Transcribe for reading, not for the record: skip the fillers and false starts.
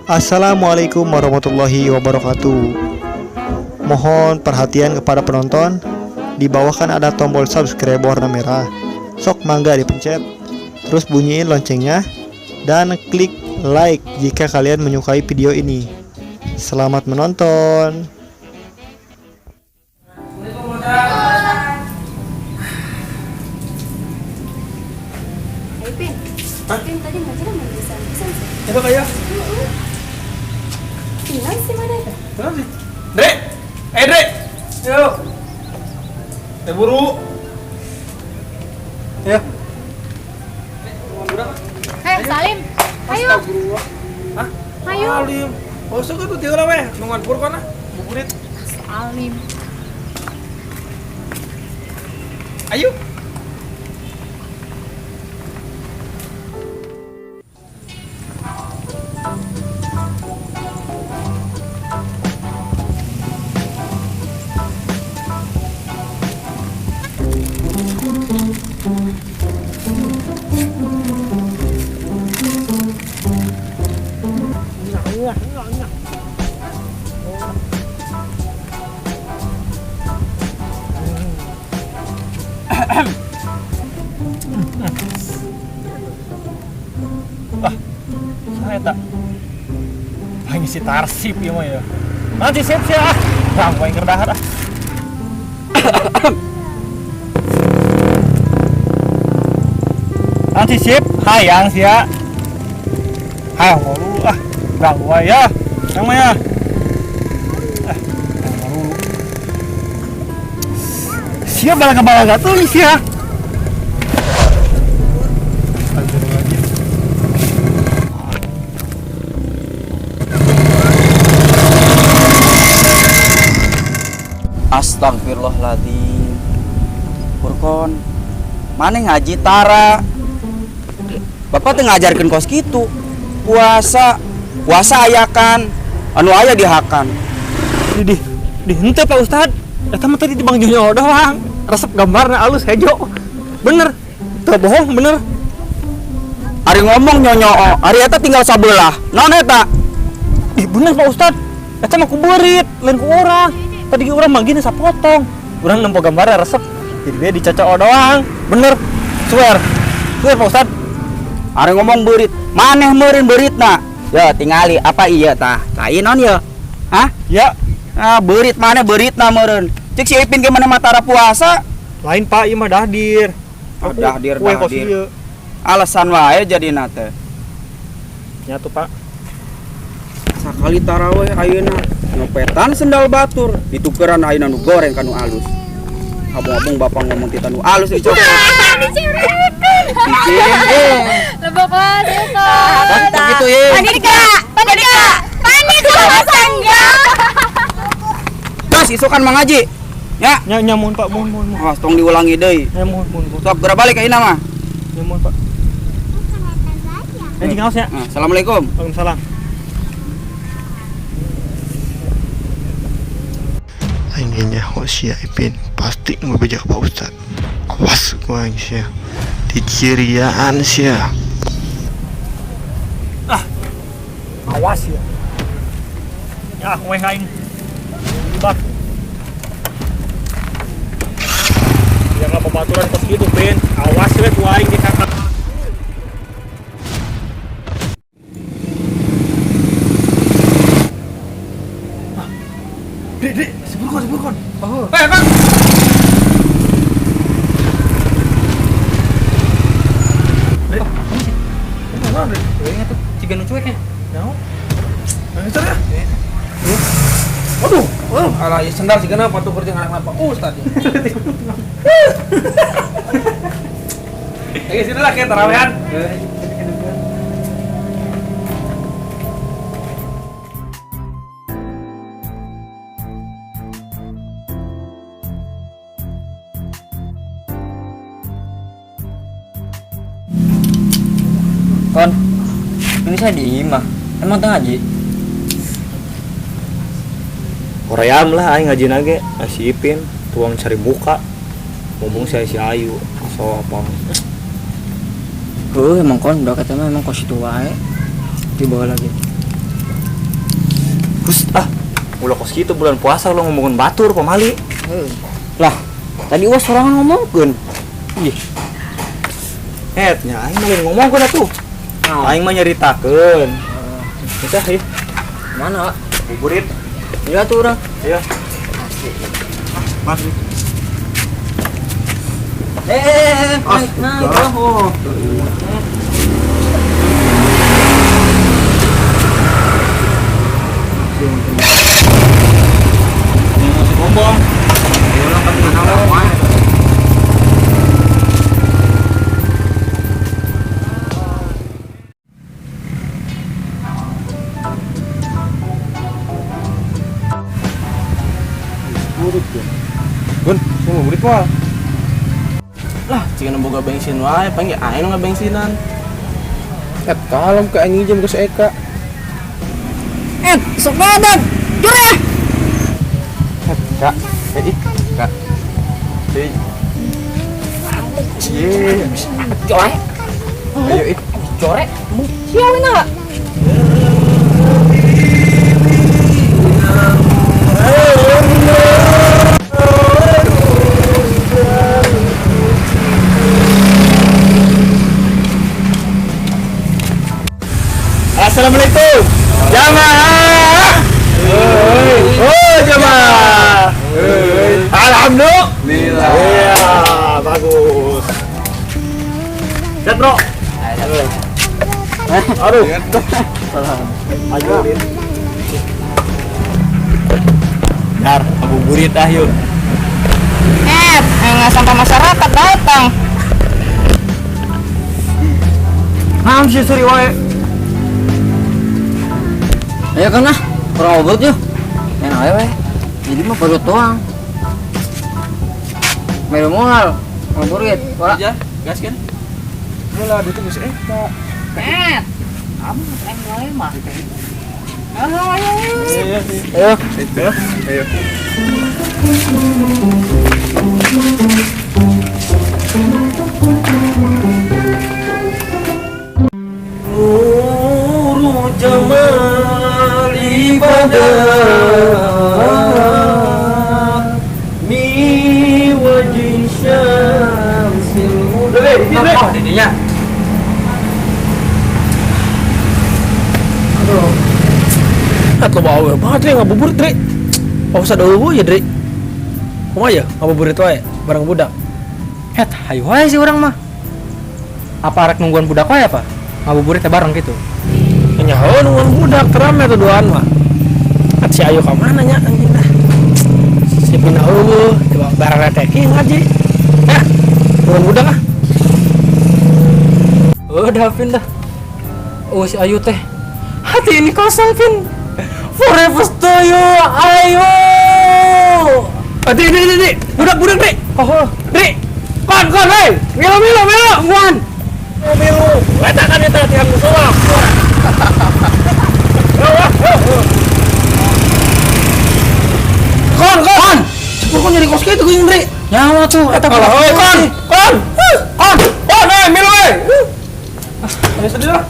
Assalamualaikum warahmatullahi wabarakatuh. Mohon perhatian kepada penonton. Di bawah kan ada tombol subscribe warna merah. Sok mangga dipencet. Terus bunyiin loncengnya dan klik like jika kalian menyukai video ini. Selamat menonton. Ayo Pin, Pin tadi ngajar mana bisa bisa sih. Itu kayak Tinggal sih mana itu? Kenapa sih? Dre! Eh Dre! Yuk! Teh buru! Ya. Hei Salim, ayo. Hah? Ayo. Salim. Oh, sok itu tinggal apa ya? Nungguan purkon ah. Buburit. Salim. Ayo. Ah, saya tak. Aing si tarsip ieu mah ya. Nanti sip sih ah. Bang, aing keur dahar ah. Nanti sip, hayang sia. Hayang lu ah. Ganggu wae ya. Yang mah ya. Ah, ganggu lu. Sia balaga-balaga tuh nih sia. Astagfirullahaladzim. Astagfirullahaladzim. Purkon, mana ngaji tara? Bapak teh ngajarkeun kos kitu. Puasa, puasa ayakan, anu aya dihakan. Di henteu Pak Ustad. Eta mah tadi di Bang Jonyo doang. Resep gambarna alus hejo. Bener. Teu bohong bener. Ari ngomong nyonyo, ari eta tinggal sabelah. Naon eta? Ih bener Pak Ustad. Eta mah ku beurit, lain ku urang. Tadi urang mah gini sapotong. Urang nempo gambarnya resep. Jadi dia dicocok doang. Bener. Swear. Swear Pak Ustad. Ari ngomong beurit, maneh meureun beuritna. Ya tingali apa iya tah? Lain naon ya? Hah? Ya, Ah, beurit maneh beuritna meureun. Cek si Ipin ge maneh matara puasa. lain Pak, ieu mah dahdir. Oh, dahdir, kue kos dahdir. ieu. Alasan wae jadina teh. Nyatu Pak. Sakali taraweh ayeuna nyopetan sendal batur ditukeran ayeuna nu goreng ka nu alus. Abong-abong bapak ngomong tita nu alus dicopot. Dicirin. Lebok lah, itu. Begitu ye. Panika, panika, panika masangga. Gas isukan mangaji. Ya. Nya nya mohon Pak, mohon mohon. Awas tong diulangi deui. Nya mohon mohon. mohon. Sok geura balik ayeuna mah. Nya mohon Pak. Anjing awas ya. Nah, Assalamualaikum. Waalaikumsalam. Aing ge nyaho sia Ipin pasti nu beja ka Pak Ustad. Awas ku aing sia. Diciriaan sia. Awas ya. Ya, weh aing. Bak. Ya nggak pembaturan kos gitu, Pin. Awas we ku aing di kakak. Dek, dek, si Burkon, si Burkon. Oh. Eh, Kang. Dek, mana, Dek? Cueknya tuh, ciga nu cueknya. Nyaho. Nah, itu ya. Waduh, waduh, alah ya sendal sih kenapa tuh kerja nganak Pak Ustad. Eh, sini lah kayak tarawehan. Kon, ini saya di imah. Emang tengah ngaji? Koream lah aing ngaji nage, si Ipin tuang cari muka. Ngomong saya si Ayu, so apa. Heuh, emang kon udah kata mah emang kos itu wae. Dibawa lagi. Hus ah, ulah kos kitu bulan puasa ulah ngomongin batur pamali. Lah, tadi uas sorangan ngomongkeun. Ih. Het, nya aing mah lain ngomongkeun atuh. Aing mah nyaritakeun. Bisa ih, Mana, Wak? buburit. Iya tuh urang. Ayo. Mas. Naik, naik, oh. Masih bombong. Gun, saya mau beli moal. Lah, jika boga bensin wae, panggil aing nu ngabensinan. Eh, kalem ke anjing jam ke si Eka. Sok badan. Jure. Eh, Kak. Eh, ih, Kak. Eh. Cie. Jore. Ayo, ih. Jore. Siapa nak? Assalamualaikum. Jamaah. Oh, jamaah. Alhamdulillah. Iya, bagus. Lihat, Bro. Aduh. Ayo, Lin. Dar, ngabuburit ah yuk. Nggak sampah masyarakat datang. Naon sih seri wae? Ayo kan ah, kurang obat yuk. Enak aja weh. Jadi mah perut doang. Melu moal, ngaburit. Wah. Aja, gas kan? Lah, dia tuh ke si Eka. Kamu mulai mah. Ayo, ayo, ayo. Ayo. Itu. Ayo. Nuru jamali pada mi wajhi syamsil muda. Oh, didinya. At lo bawa banget Dre, ngabuburit Dre. Oh, usah dulu ya Dre. Kumaha ya ngabuburit wae bareng budak. Het, hayu wae sih urang mah. Apa arek nungguan budak wae apa? Ngabuburit teh bareng gitu. Nyaho nungguan budak terame tuh duaan mah. At si Ayu ka mana nya anjing dah. Si Pina eueuh, coba bareng teh ngaji. Eh, nungguan budak ah. Udah Vin dah. Oh si Ayu teh. Hati ini kosong Vin. Forever to you, Ayu. Di di di di. Budak budak Dre. Oh, Dre. Kon kon hei. Milo milo milo. Tungguan. Milo. Eta kan eta tiang musola. Kon kon. Cepur kon jadi kos kitu geuning Dre. Nyawa tuh eta Alah, hoi, kon kon. Kon. Kon hei milo hei. Ayo sedih lah.